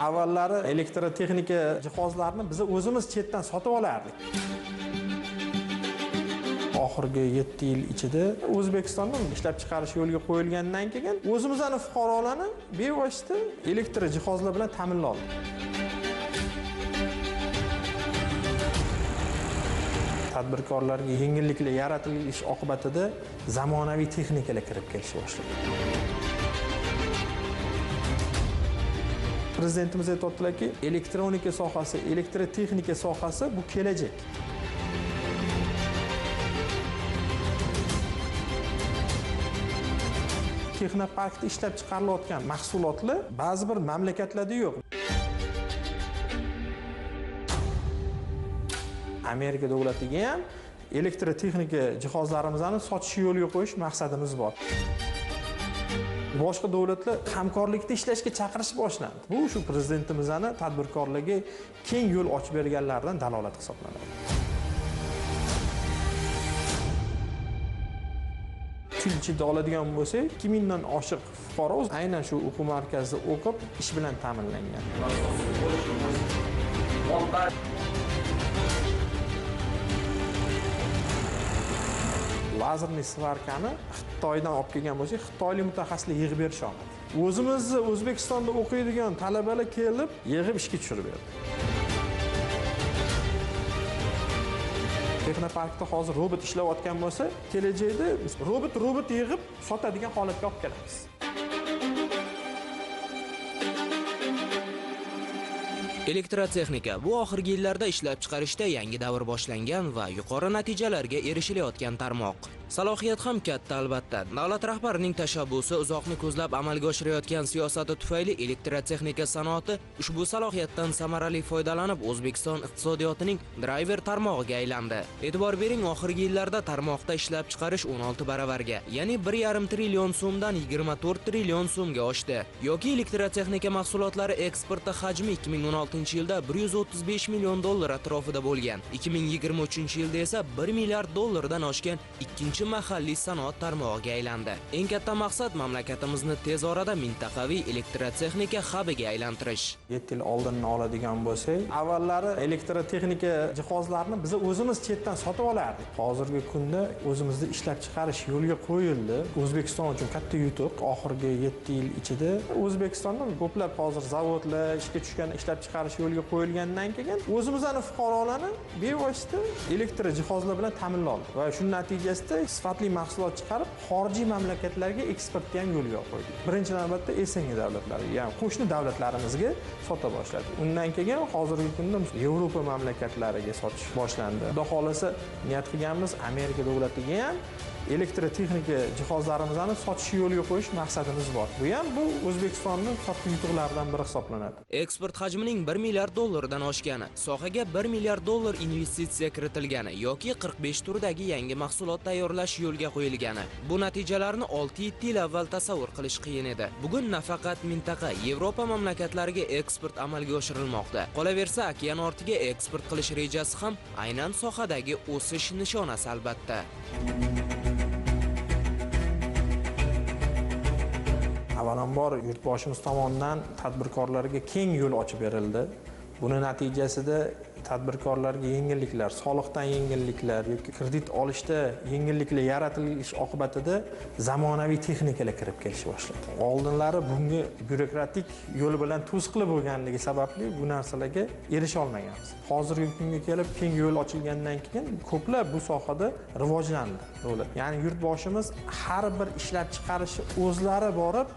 Avvallari elektrotexnika jihozlarini biz o'zimiz chetdan sotib olardik. Oxirgi 7 yil ichida O'zbekistonda ishlab chiqarish yo'lga qo'yilgandan keyin o'zimizning fuqarolarni bevosita elektr jihozlar bilan ta'minladik. Tadbirkorlarga yengilliklar yaratilishi oqibatida zamonaviy texnikalar kirib kelishni boshladi. Prezidentimiz aytdilarki, elektronika sohasi, elektrotexnika sohasi bu kelajak. Texnoparkda ishlab chiqarilayotgan mahsulotlar ba'zi bir mamlakatlarda yo'q. Amerika davlatiga ham elektrotexnika jihozlarimizni sotish yo'lga qo'yish maqsadimiz bor. Boshqa davlatlar hamkorlikda ishlashga chaqirish boshlandi. Bu shu prezidentimizning tadbirkorlarga keng yo'l ochib berganlaridan dalolat hisoblanadi. Yil ichida oladigan bo'lsak, 2000 dan oshiq fuqaro aynan shu o'quv markazida o'qib, ish bilan ta'minlangan. Lazerli svarkani Xitoydan olib kelgan bo'lsak, xitoylik mutaxassislar yig'ib berisha olmadi. O'zimizni O'zbekistonda o'qiydigan talabalar kelib, yig'ib ishga tushirib berdi. Texnoparkda hozir robot ishlayotgan bo'lsa, kelajakda robot yig'ib sotadigan holatga olib kelamiz. Elektrotexnika bu oxirgi yillarda ishlab chiqarishda yangi davr boshlangan va yuqori natijalarga erishilayotgan tarmoq. Salohiyat ham katta albatta. Davlat rahbarining tashabbusi uzoqni ko'zlab amalga oshirayotgan siyosati tufayli elektrotexnika sanoati ushbu salohiyatdan samarali foydalanib, O'zbekiston iqtisodiyotining driver tarmog'iga aylandi. E'tibor bering, oxirgi yillarda tarmoqda ishlab chiqarish 16 baravarga, ya'ni 1,5 trillion so'mdan 24 trillion so'mga oshdi. Yoki elektrotexnika mahsulotlari eksporti hajmi 2016-yilda 135 million dollar atrofida bo'lgan. 2023-yilda esa 1 milliard dollardan oshgan ikkinchi mahalliy sanoat tarmog'iga aylandi. Eng katta maqsad mamlakatimizni tez orada mintaqaviy elektrotexnika xabiga aylantirish. 7 yil oldinni oladigan bo'lsak, avvallari elektrotexnika jihozlarini biz o'zimiz chetdan sotib olardik. Hozirgi kunda o'zimizda ishlab chiqarish yo'lga qo'yildi. O'zbekiston uchun katta yutuq. Oxirgi 7 yil ichida O'zbekistonda ko'plab hozir zavodlar ishga tushgan, ishlab chiqarish yo'lga qo'yilgandan keyin o'zimizning fuqarolarni bevosita elektr jihozlar bilan ta'minladik va shuning natijasida sifatli mahsulot chiqarib, xorijiy mamlakatlarga eksportni ham yo'lga qo'ydik. Birinchi navbatda SNG davlatlariga, ya'ni qo'shni davlatlarimizga sota boshladik. Undan keyin hozirgi kunda Yevropa mamlakatlariga sotish boshlandi. Xudo xolasa niyat qilganmiz, Amerika davlatiga ham elektrotexnika jihozlarimizni sotish yo'lga qo'yish maqsadimiz bor. Bu ham bu O'zbekistonning katta yutuqlaridan biri hisoblanadi. Eksport hajmining 1 milliard dollardan oshgani, sohaga 1 milliard dollar investitsiya kiritilgani yoki 45 turdagi yangi mahsulot tayyorlash yo'lga qo'yilgani. Bu natijalarni 6-7 yil avval tasavvur qilish qiyin edi. Bugun nafaqat mintaqa, Yevropa mamlakatlariga eksport amalga oshirilmoqda. Qolaversa, okean ortiga eksport qilish rejasi ham aynan sohadagi o'sish nishonasi albatta. Avvalambor yurtboshimiz tomonidan tadbirkorlarga keng yo'l ochib berildi. Buni natijasida tadbirkorlarga yengilliklar, soliqdan yengilliklar yoki kredit olishda yengilliklar yaratilishi oqibatida zamonaviy texnikalar kirib kelishni boshladi. Oldinlari bunga byurokratik yo'l bilan to'siqlar bo'lganligi sababli bu narsalarga erisha olmaganmiz. Hozirgi kunga kelib keng yo'l ochilgandan keyin ko'plab bu sohada rivojlandi davlat. Ya'ni yurtboshimiz har bir ishlab chiqarishi o'zlari borib,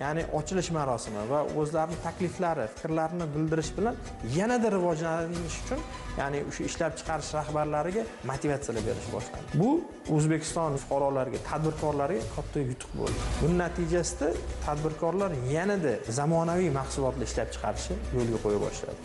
ya'ni ochilish marosimi va o'zlarining takliflari, fikrlarini bildirish bilan yanada rivojlanish uchun, ya'ni o'sha ishlab chiqarish rahbarlariga motivatsiyalar berish boshlandi. Bu O'zbekiston fuqarolariga, tadbirkorlarga katta yutuq bo'ldi. Buning natijasida tadbirkorlar yanada zamonaviy mahsulotlar ishlab chiqarishni yo'lga qo'ya boshladi.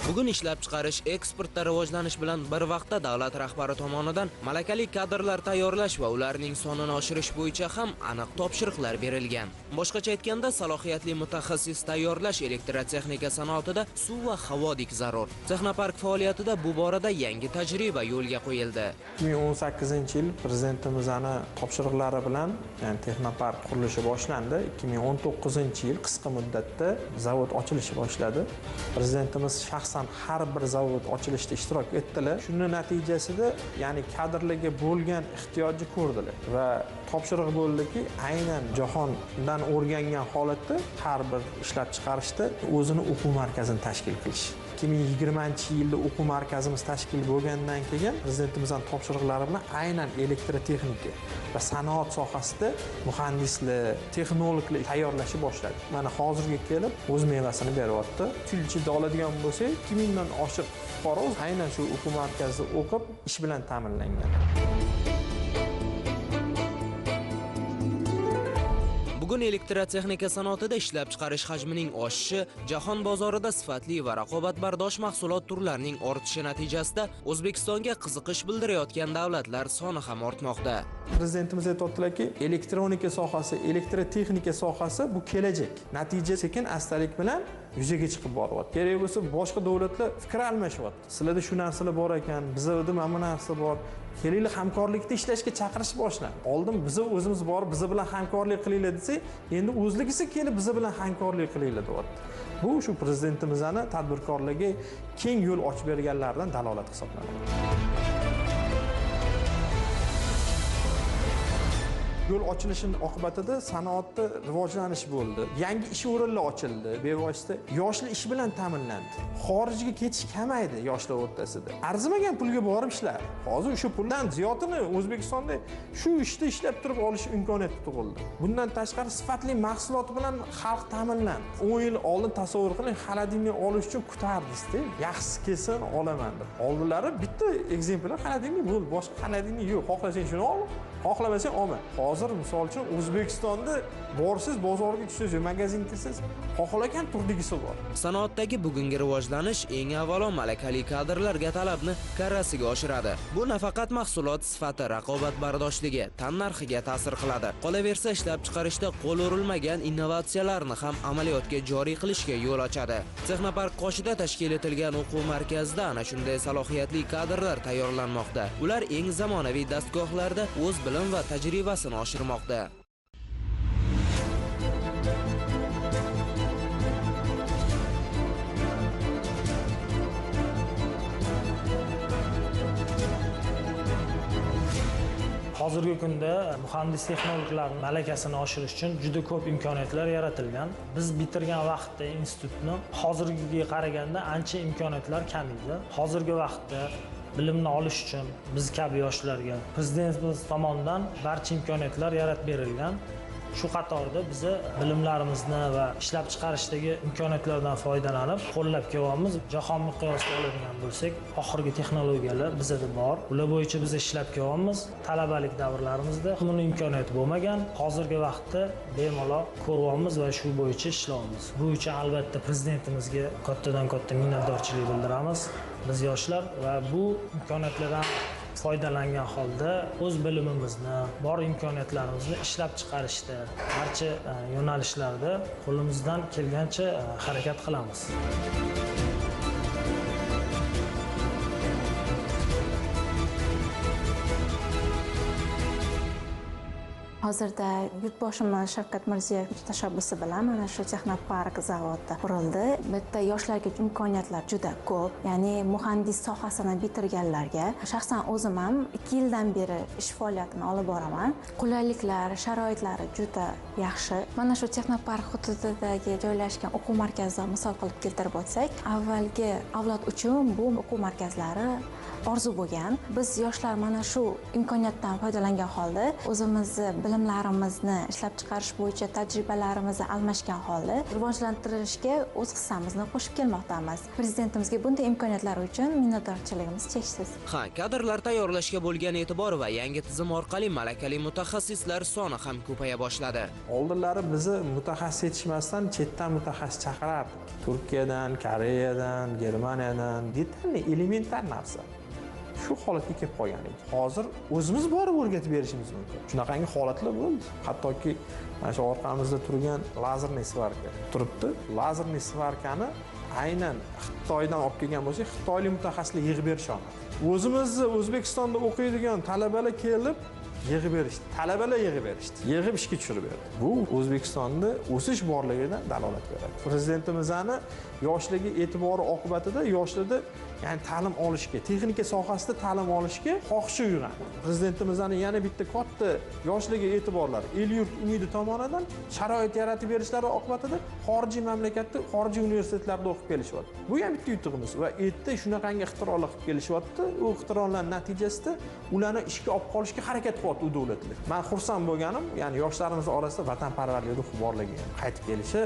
Bugun Bugun ishlab chiqarish eksportda rivojlanish bilan bir vaqtda davlat rahbari tomonidan malakali kadrlar tayyorlash va ularning sonini oshirish bo'yicha ham aniq topshiriqlar berilgan. Boshqacha aytganda, salohiyatli mutaxassis tayyorlash elektrotexnika sanoatida suv va havodek zarur. Texnopark faoliyatida bu borada yangi tajriba yo'lga qo'yildi. 2018-yil prezidentimizni topshiriqlari bilan, ya'ni texnopark qurilishi boshlandi. 2019-yil qisqa muddatda zavod ochilishi boshladi. Prezidentimiz shaxsan har bir zavod ochilishida ishtirok etdilar. Shuning natijasida, ya'ni kadrlarga bo'lgan ehtiyojni ko'rdilar va topshiriq bo'ldiki, aynan jahondan o'rgangan holatda har bir ishlab chiqarishda o'zini o'quv markazini tashkil qilish. 2020-yilda o'quv markazimiz tashkil bo'lgandan keyin prezidentimizning topshiriqlari bilan aynan elektrotexnika va sanoat sohasida muhandislar, texnologlar tayyorlashni boshladi. Mana hozirga kelib o'z mevasini beryapti. Shu yil ichida oladigan bo'lsak, 2000 dan oshiq fuqaro aynan shu o'quv markazida o'qib, ish bilan ta'minlangan. Bugun elektrotexnika sanoatida ishlab chiqarish hajmining oshishi, jahon bozorida sifatli va raqobatbardosh mahsulot turlarining ortishi natijasida O'zbekistonga qiziqish bildirayotgan davlatlar soni ham ortmoqda. Prezidentimiz aytdilarki, elektronika sohasi, elektrotexnika sohasi bu kelajak. Natija sekin astalik bilan yuzaga chiqib boryapti. Kerak bo'lsa boshqa davlatlar fikr almashyapti. Sizlarda shu narsalar bor ekan, bizda mana bu narsa bor. Kelinglar hamkorlikda ishlashga chaqirish boshlandi. Oldin biz o'zimiz borib, biz bilan hamkorlik qilinglar desak, endi o'zligisi kelib biz bilan hamkorlik qilinglar deyapti. Bu shu prezidentimizning tadbirkorlarga keng yo'l ochib berganlaridan dalolat hisoblanadi. Yo'l ochilishining oqibatida sanoatda rivojlanish bo'ldi. Yangi ish o'rinlari ochildi. Bevosita yoshlar ish bilan ta'minlandi. Xorijga ketish kamaydi yoshlar o'rtasida. Arzimagan pulga borib ishlar. Hozir o'sha puldan ziyodini O'zbekistonda shu ishda ishlab turib olish imkoniyati tug'ildi. Bundan tashqari sifatli mahsulot bilan xalq ta'minlandi. 10 yil oldin tasavvur qiling, xolodilnik olish uchun kutardingiz-da. Yaxshisi kelsin olaman deb. Oldinlari bitta ekzemplyar xolodilnik bo'ldi, boshqa xolodilnik yo'q. Xohlasang shuni ol, xohlamasang olma. Hozir misol uchun O'zbekistonda borsiz, bozorga tushsangiz yo magazinga kirsangiz, xohlagan turdagisi bor. Sanoatdagi bugungi rivojlanish eng avvalo malakali kadrlarga talabni karrasiga oshiradi. Bu nafaqat mahsulot sifati, raqobatbardoshligi, tannarxiga ta'sir qiladi. Qolaversa, ishlab chiqarishda qo'l urilmagan innovatsiyalarni ham amaliyotga joriy qilishga yo'l ochadi. Texnopark qoshida tashkil etilgan o'quv markazida ana shunday salohiyatli kadrlar tayyorlanmoqda. Ular eng zamonaviy dastgohlarda o'z bilim va tajribasini oshirmoqda. Hozirgi kunda muhandis texnologlar malakasini oshirish uchun juda ko'p imkoniyatlar yaratilgan. Biz bitirgan vaqtda institutni hozirgiga qaraganda ancha imkoniyatlar kam edi. Hozirgi vaqtda bilimni olish uchun biz kabi yoshlarga prezidentimiz tomonidan barcha imkoniyatlar yaratib berilgan. Shu qatorda biza bilimlarimizni va ishlab chiqarishdagi imkoniyatlardan foydalanib qo'llab kelyapmiz. Jahon miqyosida oladigan bo'lsak, oxirgi texnologiyalar bizada bor. Ular bo'yicha biz ishlab kelyapmiz. Talabalik davrlarimizda buni imkoniyati bo'lmagan. Hozirgi vaqtda bemalol ko'ryapmiz va shu bo'yicha ishlayapmiz. Bu uchun albatta prezidentimizga kattadan katta minnatdorchilik bildiramiz. Biz yoshlar va bu imkoniyatlardan foydalangan holda o'z bilimimizni, bor imkoniyatlarimizni ishlab chiqarishda, barcha yo'nalishlarda qo'limizdan kelgancha harakat qilamiz. Hozirda yurtboshimiz Shavkat Mirziyoyev tashabbusi bilan mana shu texnopark zavodi qurildi. Bu yerda yoshlarga imkoniyatlar juda ko'p. Ya'ni muhandis sohasini bitirganlarga, shaxsan o'zim ham 2 yildan beri ish faoliyatini olib boraman. Qulayliklar, sharoitlari juda yaxshi. Mana shu texnopark hududidagi joylashgan o'quv markazini misol qilib keltirib o'tsak, avvalgi avlod uchun bu o'quv markazlari orzu bo'lgan. Biz yoshlar mana shu imkoniyatdan foydalangan holda o'zimizni bilimlarimizni ishlab chiqarish bo'yicha tajribalarimizni almashgan holda rivojlantirishga o'z hissamizni qo'shib kelmoqdamiz. Prezidentimizga bunday imkoniyatlar uchun minnatdorchiligimiz cheksiz. Ha, kadrlar tayyorlashga bo'lgan e'tibor va yangi tizim orqali malakali mutaxassislar soni ham ko'paya boshladi. Oldinlari bizni mutaxassis yetishmasdan chetdan mutaxassis chaqirardik. Turkiyadan, Koreyadan, Germaniyadan, detalli elementar narsa. Shu holatga kelib qolgan edik. Hozir o'zimiz borib o'rgatib berishimiz mumkin. Shunaqangi holatlar bo'ldi. Hattoki mana shu orqamizda turgan lazerli svarka turibdi. Lazerli svarkani aynan Xitoydan olib kelgan bo'lsak, xitoylik mutaxassislar yig'ib berisha olmadi. O'zimizni O'zbekistonda o'qiydigan talabalar kelib yig'ib berishdi. Talabalar yig'ib berishdi. Yig'ib ishga tushirib berdi. Bu O'zbekistonda o'sish borligidan dalolat beradi. Prezidentimizni yoshlarga e'tibori oqibatida yoshlarda, ya'ni ta'lim olishga, texnika sohasida ta'lim olishga xohishi uyg'ondi. Prezidentimizni yana bitta katta yoshlarga e'tiborlari, el-yurt umidi tomonidan sharoit yaratib berishlari oqibatida xorijiy mamlakatda, xorijiy universitetlarda o'qib kelishyapti. Bu ham bitta yutug'imiz va erta shunaqangi ixtirolar qilib kelishyapti. U ixtirolar natijasida ularni ishga olib qolishga harakat qilyapti u davlatlar. Men xursand bo'lganim, ya'ni yoshlarimiz orasida vatanparvarlik ruhi borligi ham qaytib kelishi,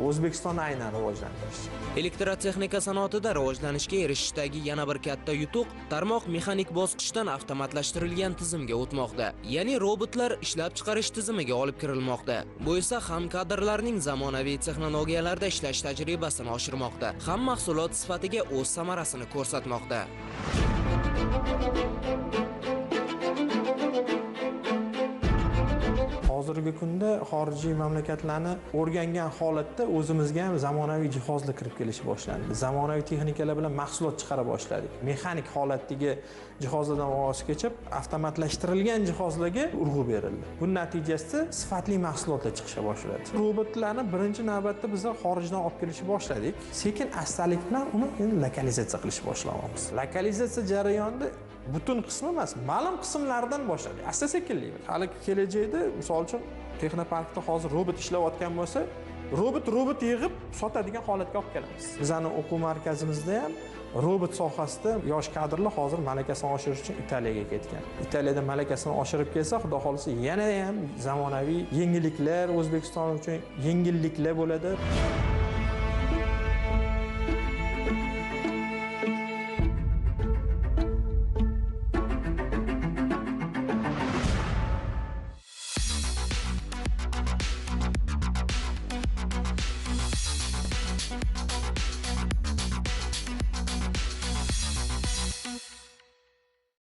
O'zbekistonni aynan rivojlantirish. Elektrotexnika sanoatida rivojlanishga erishishdagi yana bir katta yutuq tarmoq mexanik bosqichdan avtomatlashtirilgan tizimga o'tmoqda. Ya'ni robotlar ishlab chiqarish tizimiga olib kirilmoqda. Bu esa ham kadrlarning zamonaviy texnologiyalarda ishlash tajribasini oshirmoqda, ham mahsulot sifatiga o'z samarasini ko'rsatmoqda. Hozirgi kunda xorijiy mamlakatlarni o'rgangan holatda o'zimizga ham zamonaviy jihozlar kirib kelishi boshlandi. Zamonaviy texnikalar bilan mahsulot chiqara boshladik. Mexanik holatdagi jihozlardan voz kechib, avtomatlashtirilgan jihozlarga urg'u berildi. Buning natijasida sifatli mahsulotlar chiqisha boshladi. Robotlarni birinchi navbatda biz xorijdan olib kelishni boshladik. Sekin astalik bilan uni endi lokalizatsiya qilish boshlayapmiz. Lokalizatsiya jarayonida butun qismi emas, ma'lum qismlardan boshladik. Asta-sekinlik. Hali kelajakda, misol uchun, texnoparkda hozir robot ishlayotgan bo'lsa, robot yig'ib sotadigan holatga olib kelamiz. Bizning o'quv markazimizda ham robot sohasida yosh kadrlar hozir malakasini oshirish uchun Italiyaga ketgan. Italiyada malakasini oshirib kelsa, xudo xolisa yana ham zamonaviy yengilliklar, O'zbekiston uchun yengilliklar bo'ladi.